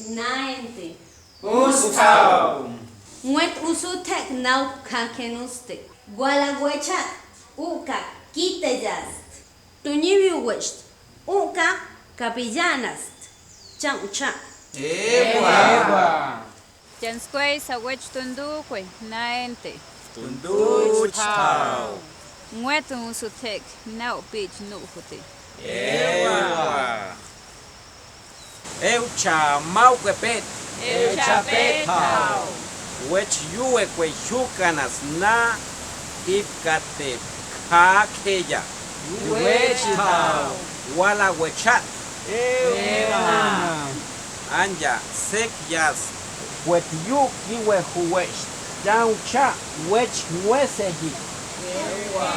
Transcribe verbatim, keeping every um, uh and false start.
Naente. Untxaw. Nwet untxutehk nauk kakenuste. Wala wechat, uka, kiteyast. Tuniwi wecht, uka, kapiyanast. Chang cha. Ewa. Ewa. Yanskwey sawech tunduukwe, naente. Tunduuch thaw. Nwet untxutehk, nau pich nuuxute. Ewa. Eucha maukwe pet. Eucha pet thaw. Wech yuwekwe yukanas na ipkate kakeya. Yuwech thaw. Wala wechat. Ewa. Anya, sek yas. Wet yukiwe huwesh. Chang cha, wech nwesehi. Ewa.